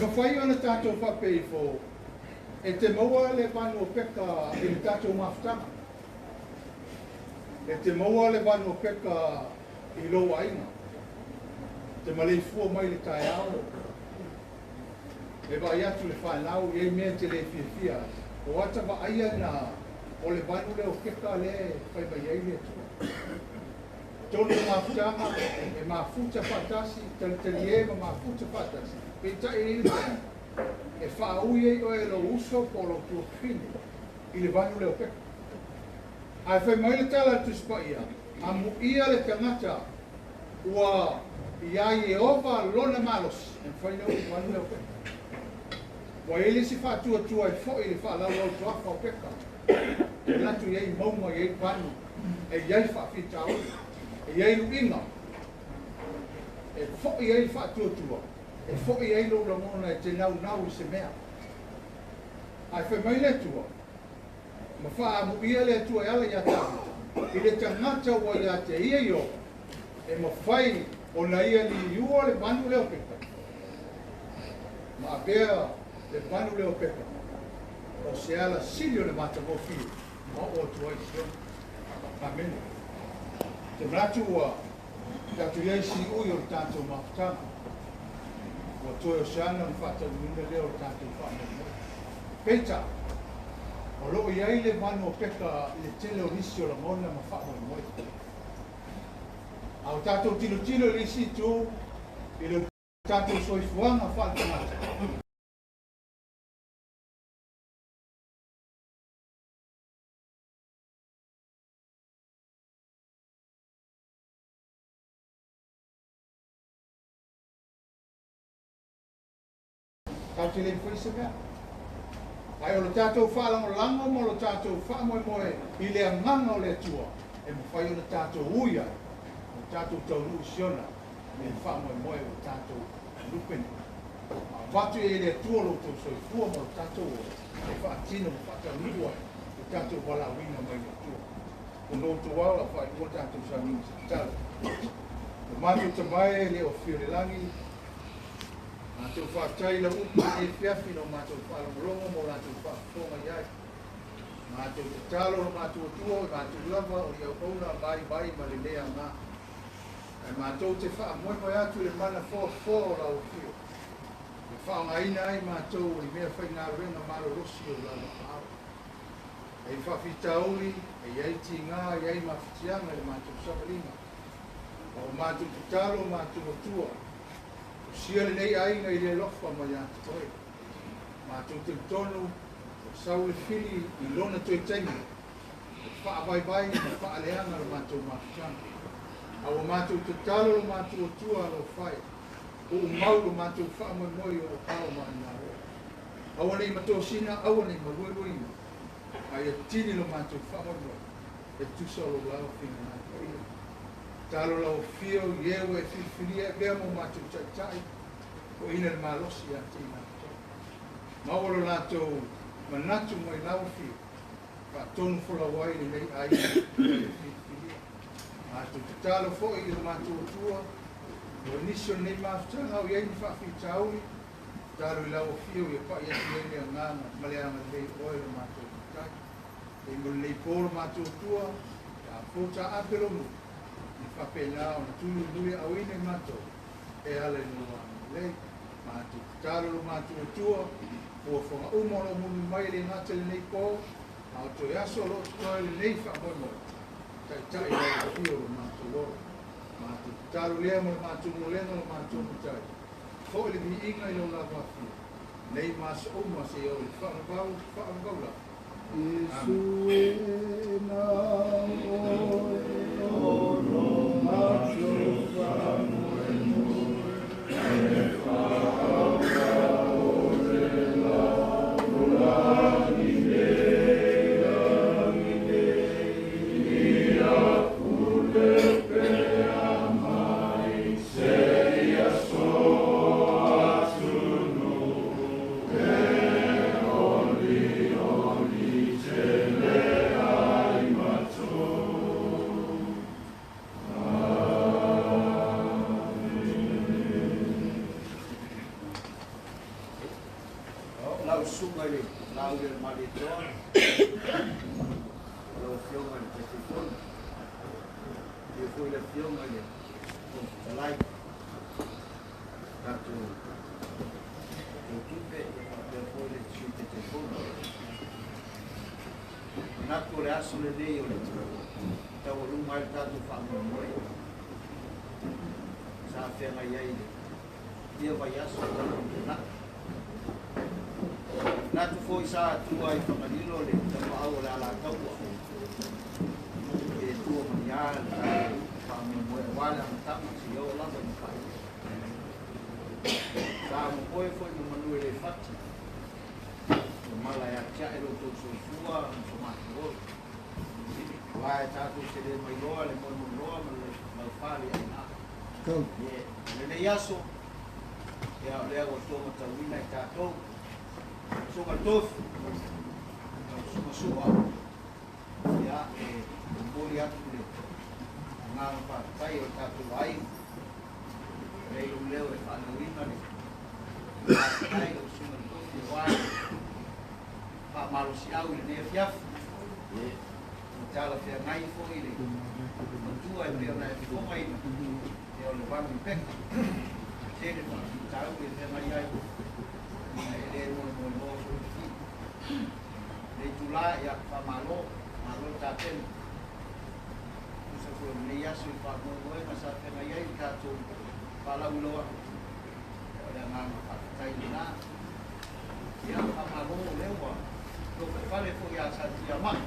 mafai ona tatou faapea ifo, e te maua le vanu o peka i le tatou mafutaga. E te maua le vanu o peka i lou aiga. E te maleifua mai le taeao, e vaai atu le fanau i ai mea e te le fiafia ai. O ata vaaia na o le vanu lea o peka lea e fai mai ai le Atua. Tonu o mafutaga e mafuta faatasi, talitalie ma mafuta faatasi. Peitai e i ai le taimi e faaui ai oe e lou uso po o lou tuafafine i le vanu lea o peka. Ae fai mai le tala a le Tusi Paia, amuia le tagata ua iā Ieova lona malosi, e mafai ona ui i le vanu lea o peka. Ua i ai le isi faatuatua e foi i le faalaulau toafa o peka, e manatu e i ai mauga, e i ai vanu, e i ai faafitauli, e i ai luiga, e foi ai le faatuatua, e foi ai lou lagona e te naunau i se mea. Ae fai mai le Atua, ma faaamuia le Atua e ala iā Tavita, i le tagata ua ia te ia Ieova, e mafai ona ia liua le vanu lea o peka, ma avea le vanu lea o peka, o se ala sili o le matagofie ma oo atu ai i Siona. Amene. Te manatu ua tatou i ai siui o le tatou mafutaga, ua toe o se ana ona faataunuuina lea o le tatou faamoemoe. Peitai, o lo o i ai le vanu o peka i le tele o nisi o lagona ma faamoemoe. A o tatou tilotilo i le isi itu i le tatou soifuaga faaletagata, tatou te le mafai se mea. Ae o le tatou faalagolago ma lo tatou faamoemoe i le agaga o le Atua, e mafai ona tatou ui ai, o tatou taunuu i Siona, i le faamoemoe ua tatou lupe nei. Ma avatu i ai e le Atua lo outou soifua ma lo tatou ola, e faatino ma faataunuu ai lo tatou valaauina mai le Atua. O lo outou ao la faaiua tatou sauniga se tatalo. O matou tamae e le o afio i le lagi, matou faafetai i lau upu i lenei afiafi i lau matou faalogologo ma o latou faafofoga i ai. Matou tatalo lo matou Atua o i matou lava o ni auauna vaivai ma le le aoga. Ae matou te faamoemoe atu i le mana foafoa o lau afio, e faaaogaina ai matou o ni mea faigaluega malolosi o lau aao. E i ai faafitauli, e i ai tiga, e i ai mafatiaga i le matou savaliga. A ua matou tatalo o matou Atua, usia lenei aiga i le alofa mai ia te oe. Matou talitonu ua sau le fili i lona toe taimi e faavaivai ma faaleaga le matou mafutaga. A ua matou tatalo lo matou Atua alofa e, uu mau lo matou faamoemoe i ou aao maumalo. Aua ne i matosina, aua ne i maluelueina, a ia tini lo matou faamoemoe e tusa o lou lao finagalo paia. Tatalo lau afio i e ua e filifilia e avea mo matou taitai, foina le malosi ia te i latou. Maua lo latou manatu mai lau afio, faatonu folau ai lenei aiga ua e filifilia. Matou tatalo foi i lo matou Atua, o nisi o lenei mafutaga o i ai ni faafitauli, tatalo i lau afio ia pai atu i ai le agaga ma le agalelei o oe lo matou Matai. E mo lenei po lo matou Atua, ia fou taape lou nuu, ia faapena ona tumulimuli aoina i matou, e ala i lou agalelei. Matou tatalo lo matou Atua, fuafuaga uma o lo o mulimuli mai e le gata i lenei po, a o toe aso o lo o totoe lenei faamoemoe, taitai lau afio lo matou ola. Matou tatalo lea mo le matou molega lo matou Matai, foi le viiga i lau lava afio, nei ma aso uma seia oo i le faavavau, faavavau lava. Iesu e na oe o lo matou faamoemoe e faaola ole lalolagi nei lagi nei ia pule pea mai seia so atunuu e olioli tele ai matou. Afioga i le Laaulialemalietoa, lau Afioga i le Taitaifono, afio foi le Afioga i le Fofoga Fetalai, tatou Tautupe, faapea foi le Sui Taitaifono. Manatu o le aso lenei o le taualuga ai le tatou faamoemoe sa feagai ai i le ia vaiaso talu ona tuanai. Manatu foi sa atua i Fagalilo le tapaau o le Alataua e tua ma ni a le tatou faamoemoe aua le amataga seia oo lava ina faaiuga. Sa momoe foi ma manu e le fati ua mala e atiae lo outou soifua ma so matou ola. Aua e tatou te le mailoa le moemoenoa ma le laufaleaina. O lenei aso, ia o lea ua outou matauina i tatou, Susuga Tofi, lau Susuga Sua, ia e momoli atu le agaga faafetai o le tatou aiga. E i ai lou leo e faaleoina le faafetai lau Susuga Tofi aua le faamalosiau i lenei afiafi. Ua talafeagai foi le matua e pei ona e fofogaina, ia o le vanu i peka. Tele faafitauli e feagai ai, ina e le moemoenoa foi le fiu. Lenei itula, ia faamalo, malo le tapena. Tusa foi o lenei aso i faamoemoega sa feagai ai le tatou faalauiloa, ia o le agaga faafetai lena. Ia faamalo o lea ua lotoifale foi ia Satiamai,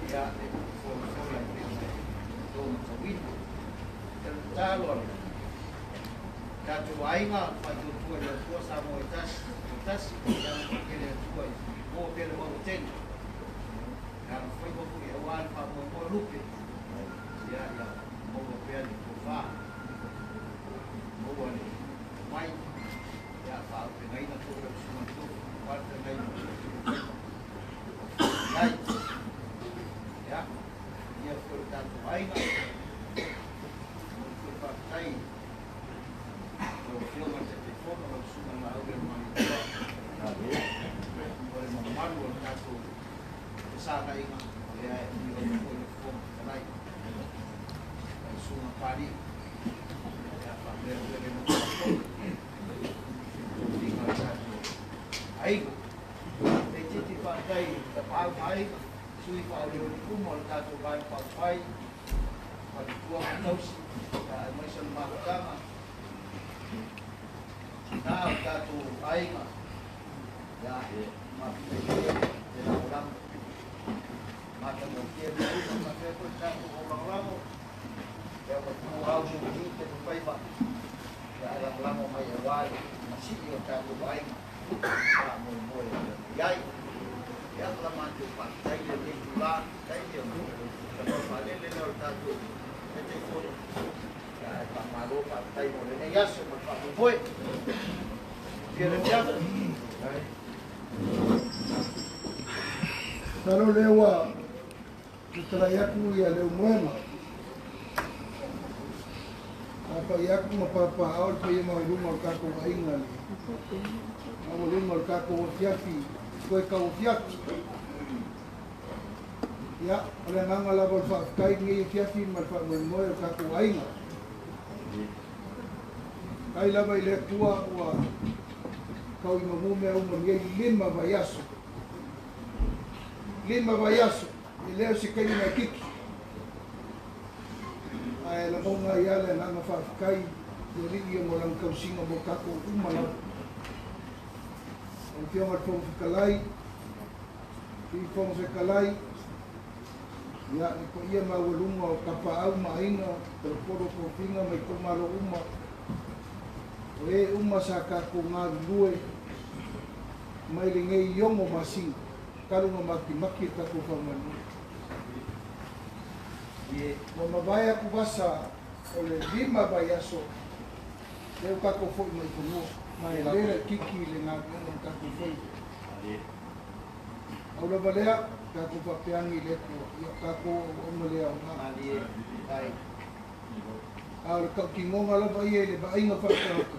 ia le upu folafola e pei ona e outou matauina. Ia le tatalo a le tatou aiga faatuatua i le Atua Samoa e tasi, e tasi, ia alofagia le Atua ia maua pea le maua tele. Ia alofaiva foi aua le faamoemoe lupe, ia ia maua pea le tofa, maua le mai, ia faaaupegaina foi lau Susuga i le Tofi, aua le feagaiga o le faiva o ai. Ia, ia foi le tatou aiga, momoli foi le faafetai lau Afioga i le Taitaifono, lau Susuga i le Laaulialemalietoa, o le mamalu o le tatou fesagaiga, o lea e amio ai foi le Fofoga Fetalai, lau Susuga Papalii, ia faapea foi le nofo tofiga o le tatou aiga. Leititi faafetai i tapaau ma aiga, sui faaolioli uma o le tatou Vaega Faaupufai, faletua ma tausi, aemaise o le mafutaga, na o le tatou aiga, ia faafetai tele le lagolago. Matagofie mea uma, faapea foi le tatou au lagolago, ia ua tuuau tiute ma faiva, ia ae lagolago mai aua le masii o le tatou aiga faamoemoe i ai. Ia ma la matou faafetai i lenei itula, taimi ona tanoa faalele lea o le tatou Taitaifono. Ia ae faamalo faafetai mo lenei aso ma le faamoemoe. Manuia le afiafi. Masalo lea ua fetalai atu ia Leumuema. Papai atu ma papaao le paia maualuga o le tatou aiga le maualuga o le tatou afiafi toe tau afiafi. Ia, o le agaga lava o le faafetai i lenei afiafi ma le faamoemoe o le tatou aiga. Faafetai lava i le Atua ua tau i mamu mea uma lenei 5 vaiaso. 5 vaiaso, e le o se taimi laitiiti. Ae lagona ai lava le agaga faafetai i Alii ia mo lana tausiga mo tatou uma lava. Lau Afioga i le Fofoga Fetalai, Sui Fofoga Fetalai, ia le paia maualuga o tapaau ma aiga, taupolo tofiga ma itumalo uma, o e uma sa tatou galulue mai lenei 6 masina, talu ona matimati le tatou faamoemoe. Ua mavae atu vasa o le 5 vaiaso, lea ua tatou foi mai fanua, ma e le laitiiti le galuega o tatou faiva. Au lava lea, tatou faapea ane i le Atua, ia tatou auauna le aoga. A o le tautinoga lava ia i le vaaiga faatagata,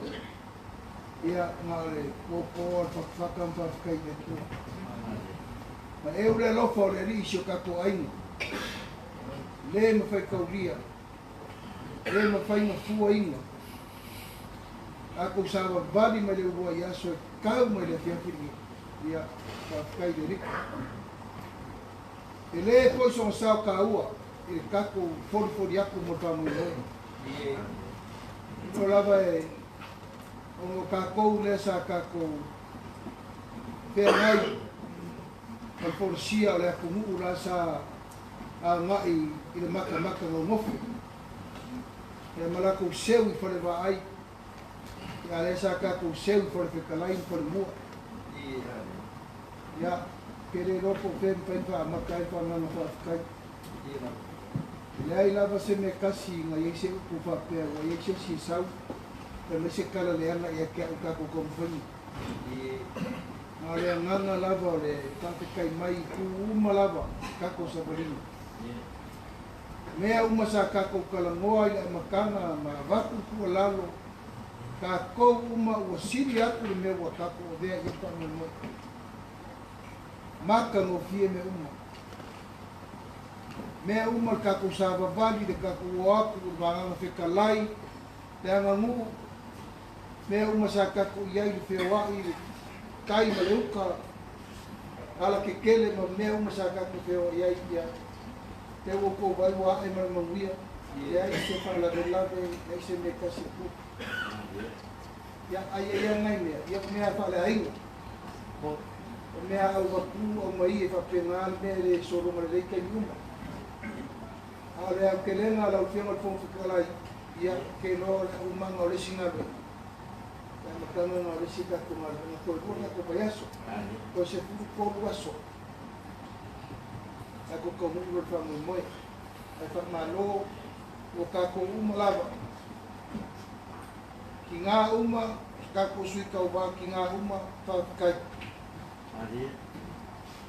Ia na o le pōpō o le whakawhaka ma faafetai i le Atua. Ma e ule alofa o le Alii i si o tatou aiga, le mafai taulia, le mafai na fuaina. Tatou savavali mai le uluai aso e tau mai le afiafi lenei. Ia, faafetai i le Alii. E le foi sona sao taua i le tatou folifoli atu mo le faamoemoe. O lava e ona o tatou lea sa tatou feagai ma le folasia o le atunuu la sa agai i le matamata gaugofe. Ia ma latou seu i falevaai, ia lea sa tatou seu i falefetalai ma falemua. Ia, ke le iloa po o fea e mafai ona faaamata ai le faagaga faafetai. E leai lava se mea tasi na i ai se upu faapea ua i ai se isi e sau fai mai se tala leaga ia te au i tatou taumafaiga. Na o le agaga lava o le faafetai mai i itu uma lava i tatou savaliga. Mea uma sa tatou talanoa i le amataga ma avatu le tuualalo, tatou uma ua sili atu le mea ua tatou avea i ai le faamoemoe. Matagofie mea uma. Mea uma le tatou savavali, le tatou o atu, le vagaga fetalai, le aganuu, mea uma sa tatou i ai, le feoai, le tai ma le uka, alatetele ma mea uma sa tatou feoai ai, ia te ua outou vaai ua ae ma le manuia, leai se faalavelave, leai se mea tasi e tupu. Ia, ai ai ia nai mea, ia o mea faaleaiga. O mea auvapu, aumai e faapena le mea e le sologa lelei taimi uma. A o le aotelega a lau Afioga i le Fofoga Fetalai, ia, ke iloa o le aumaga o le isi galuega, le amataga lena o le isi tatou galuega, toe lua tatou vaiaso, toe 13 aso, tatou taunuu loa i le faamoemoe. Ae faamalo ua tatou uma lava, Tina uma, tatou sui tauva tina uma, faafetai.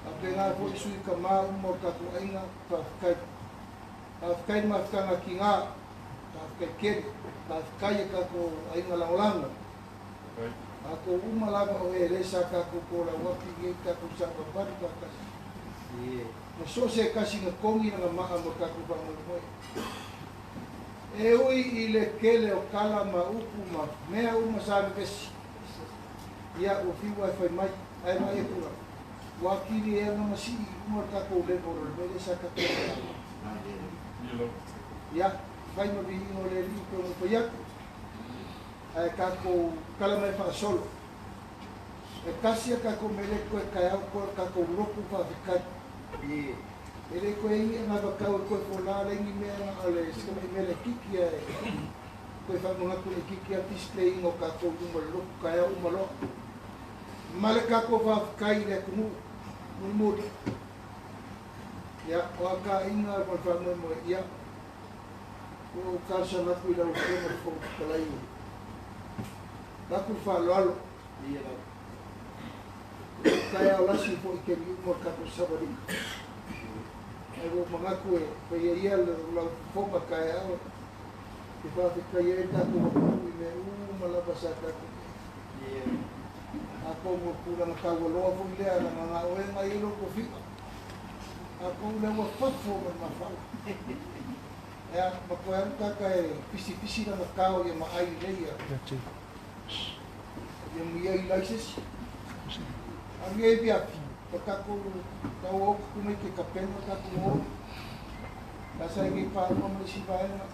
Faapena foi sui tama uma o tatou aiga, faafetai. Faafetai le mafutaga a tina, faafetai tele. Faafetai e tatou aiga lagolago. Tatou uma lava o e le sa tatou polau atu i nei tatou savavali faatasi. Ma so o se tasi na togi lana maa mo tatou faamoemoe. E ui i le tele o tala ma upu ma mea uma sa vevesi, ia ua fiu lava e fai mai, ae vaai atu lava, ua atili ea ona masii i luga le tatou level o le mea lea sa tatou ai. Ia, fai ma viiga o le Alii pei ona fai atu, ae tatou tala mai faasolo. E tasi a tatou mea le toe taeao toe o le tatou lotu faafetai. E le toe i ai ni anavatau e toe fola le ni mea na o le se tamai mea laitiiti ae toe faamanatu laitiiti lava display ina o tatou i luma o le lotu taeao uma loa. Ma le tatou faafetai i le atunuu mulimuli. Ia, o a taaiga ma le faamoemoe, ia, ua ou talosaga atu i lau Afioga i le Fofoga Fetalai, avatu le faaaloalo. Taeao lasi foi taimi uma o le tatou savaliga. Ae ua ou manatu e faia ia lau fofoga taeao e faafetaia ai le tatou atunuu i mea uma lava sa tatou i ai. Atonu o le tulaga taualoa foi lea leaga na o e na i ai lou tofiga. Atonu lea ua fafo ma le mafala. Ea, ma toe alu tagata e pisipisi lana tao ia ma ai lelei ia. Ia muia i lai se isi. A mea e viafi, o tatou tau o kuku mai ke kapena tatou o. La sa i nei pāua ma le isi vaega.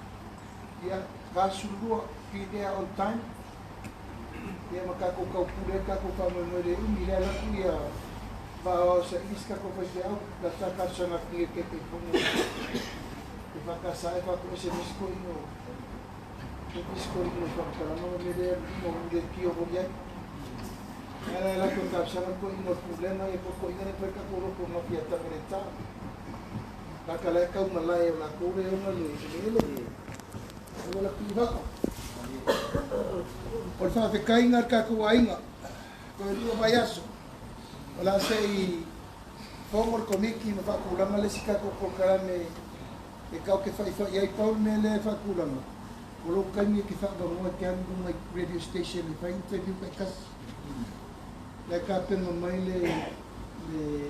Ia, 42, be there on time. Ia ma tatou taupule ai tatou faamoemoe le umi lea laku ia vaaoao saili se tatou faifeau. La sa talosaga atu nei e Taitaifono e whakasa e whako SMS ko ino e ko ino whakatalanga ma mele ino ule ki o hori ai. Ala e lako talosaga ko ino pulena e ko ko ina ne koe kako roko ngā pia tamere tā. Kaka lai kau malae o la kore ona le ele ele. O la ki vaka. O le faafetaiga i le tatou aiga, toe lua vaiaso, o le a se i fono le Komiti ma faatulaga le isi tatou polokalame e tatou te faifai ai. Pau le mea lea e faatulaga, O lou taimi e te fa'avanoa e te alu i luga i radio station e fai interview ta'itasi. La e tapena mai le le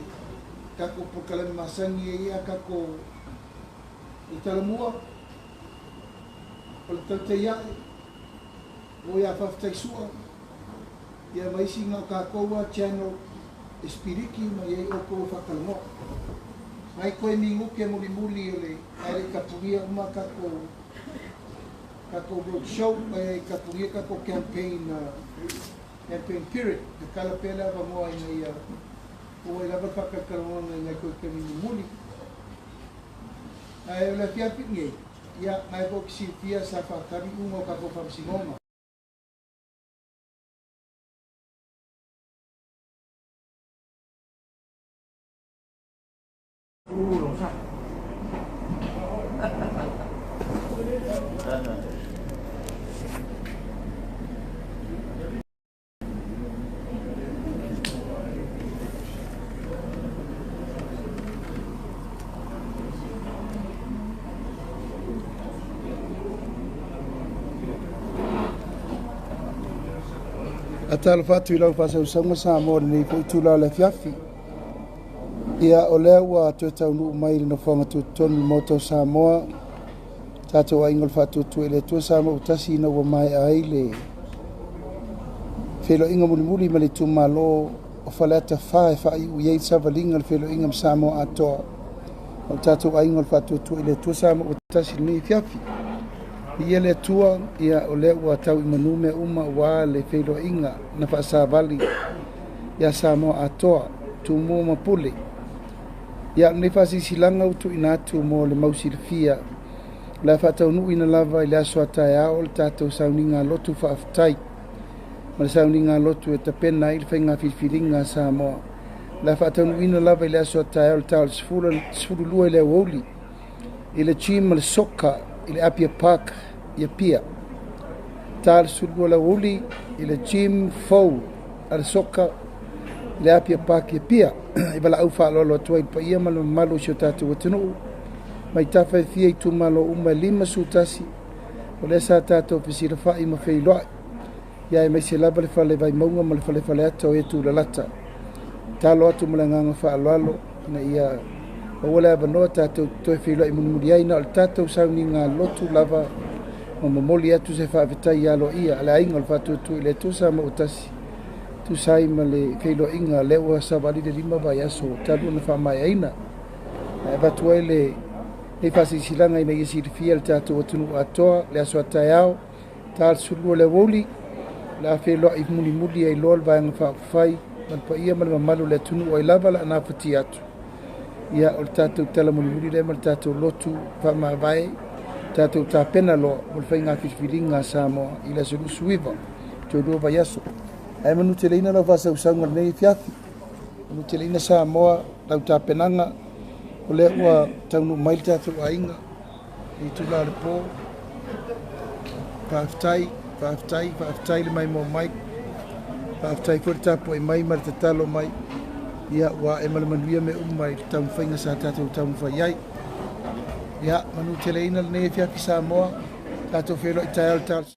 tatou polokalame masani ai ia tatou i Talamua, o le tautai a'e, o ia faafetai sua, ia ma isi na o tatou lava channel e sipiliki ma i ai outou e faatalanoa. Nai toe minute mulimuli o le ae le i tapunia uma tatou tatou road show ae tapunia tatou campaign campaign period. Tatala pea le avanoa ina ia maua ai lava le faatalatalanoaga i nai toe taimi mulimuli. Ae o le afiafi lenei, ia, na e foi ou te silafia sa faatali uma o tatou faamasinoga. Talofa atu i lau faasausauga Samoa i lenei foi itula o le afiafi. Ia, o lea ua toe taunuu mai i le nofoaga tutotonu i le Maota o Samoa, tatou aiga o le Faatuatua i le Atua Samoa ua tasi ina ua maea ai le feiloaiga mulimuli ma le itumalo o Faleata 4 e faaiu i ai le savaliga o le feiloaiga ma Samoa atoa. O le tatou aiga o le Faatuatua i le Atua Samoa ua tasi i lenei afiafi. Viia le Atua, ia o lea ua tau i manu mea uma aua le feiloaiga na faasavali ia Samoa atoa, Tumua ma Pule. Ia, o lenei faasilasilaga ua tuuina atu mo le mausilafia, o le a faataunuuina lava i le aso a taeao le tatou sauniga lotu faafetai ma le sauniga lotu e tapena ai le faiga filifiliga a Samoa. O le a faataunuuina lava i le aso a taeao i le ta o le 12 i le aoauli i le gym ma le soka i le Apia Park i Apia. Ta le 12 i le aoauli i le gym fou a le soka i le Apia Park i Apia. E valaau faaaloalo atu ai i le paia ma le mamalu o si o tatou atunuu mai tafa e fia itumalo uma e 51 o lea sa tatou fesilafai ma feiloai ia aemaise lava le fale Vaimauga ma le fale Faleata o e tulalata. Talo atu ma le agaga faaaloalo ina ia maua le avanoa tatou te toe feiloai mulimuli ai na o le tatou sauniga lotu lava ma momoli atu se faafetai aloaia a le aiga o le Faatuatua i le Atua Samoa ua tasi tusa ai ma le feiloaiga lea ua savali le 5 vaiaso talu ona faamaeaina. Ae avatu ai lenei faasilasilaga ina ia silafia le tatou atunuu atoa le aso a taeao ta le 12 o le aoauli o le a feiloai mulimuli ai loa le Vaega Faaupufai ma le paia ma le mamalu o le atunuu ai lava le a nafatia atu. Ia, o le tatou tala mulimuli lea ma le tatou lotu faamavae, tatou tapena loa mo le faiga filifiliga a Samoa i le aso 29, toe 2 vaiaso. Ae manuteleina lau faasausauga i lenei afiafi. Manuteleina Samoa lau tapenaga, o lea ua taunuu mai le tatou aiga i itula o le po. Faafetai, faafetai, faafetai le maimoa mai. Faafetai foi le tapuai mai ma le tatalo mai. Ia, ua ae ma le manuia mea uma i le taumafaiga sa tatou taumafai ai. Ia, manuteleina lenei afiafi Samoa, tatou feiloai taeao i le